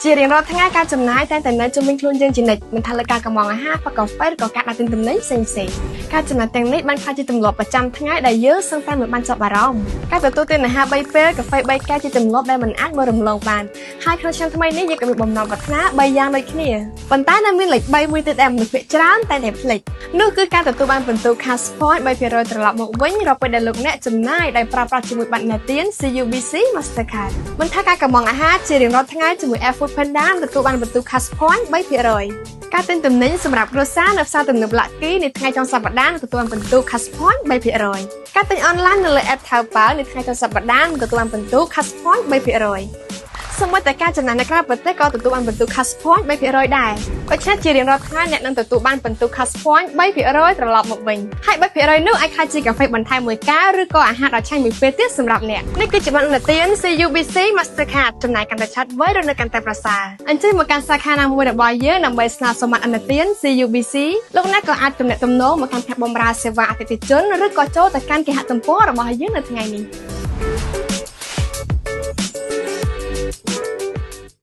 ជារៀងរាល់ថ្ងៃការចំណាយតែងតែនៅជុំវិញខ្លួនយើងជានិច្ចមិនថាលើការកម្ម៉ង់អាហារផឹកកាហ្វេឬក៏ការដើរទិញទំនិញផ្សេងៗការចំណាយទាំងនេះបានក្លាយជាទម្លាប់ប្រចាំថ្ងៃដែលយើងសឹងតែមិនបានចាប់អារម្មណ៍ការទទួលទានអាហារ3ពេលកាហ្វេ3កែវជាទម្លាប់ដែលមិនអាចមករំលងបានហើយក្នុងឆ្នាំថ្មីនេះយើងក៏មានបំណងប្រាថ្នា3យ៉ាងដូចគ្នាប៉ុន្តែនៅមានលេខ3មួយទៀតដែលមនុស្សភាគច្រើនតែងតែភ្លេចនោះគឺការទទួលបានពិន្ទុ Cash Point 3%ត្រឡប់មកវិញរាល់ពេលដែលលោកអ្នកចំណាយដោយប្រើប្រាស់ជាមួយប័ណ្ណឥណទាន CUBC Mastercard មិនថាការកម្ម៉ង់អាហារជារៀងរាល់ថ្ងៃជាមួយ App Food Panda ទទួលបានពិន្ទុ Cash Point 3%ការទិញទំនិញសម្រាប់គ្រួសារនៅផ្សារទំនើប Lucky នៅថ្ងៃចុងសប្តាហ៍នឹងទទួលបានពិន្ទុ Cash Point 3%ការទិញអនឡាញនៅលើ App Taobao នៅថ្ងៃចុងសប្តាហ៍នឹងទទួលបានពិន្ទុ Cash Point 3%សូម្បីតែការចំណាយនៅក្រៅប្រទេសក៏ទទួលបានពិន្ទុ Cash Point 3%ដែរដូច្នេះជារៀងរាល់ថ្ងៃអ្នកនឹងទទួលបានពិន្ទុ Cash Point 3%ត្រឡប់មកវិញហើយ3%នោះអាចក្លាយជាកាហ្វេបន្ថែមមួយកែវឬក៏អាហារដ៏ឆ្ងាញ់មួយពេលទៀតសម្រាប់អ្នកនេះគឺជាប័ណ្ណឥណទាន CUBC Mastercard ចំណាយកាន់តែឆាប់វៃឬនៅកាន់តែប្រសើរអញ្ជើញមកកាន់សាខាណាមួយរបស់យើងដើម្បីស្នើសុំប័ណ្ណឥណទាន CUBC លោកអ្នកក៏អាចទំនាក់ទំនងមកកាន់ផ្នែកបម្រើសេវាអតិថិជនឬក៏ចូលទៅកាន់គេហទំព័ររបស់យើងនៅថ្ងៃនេះ។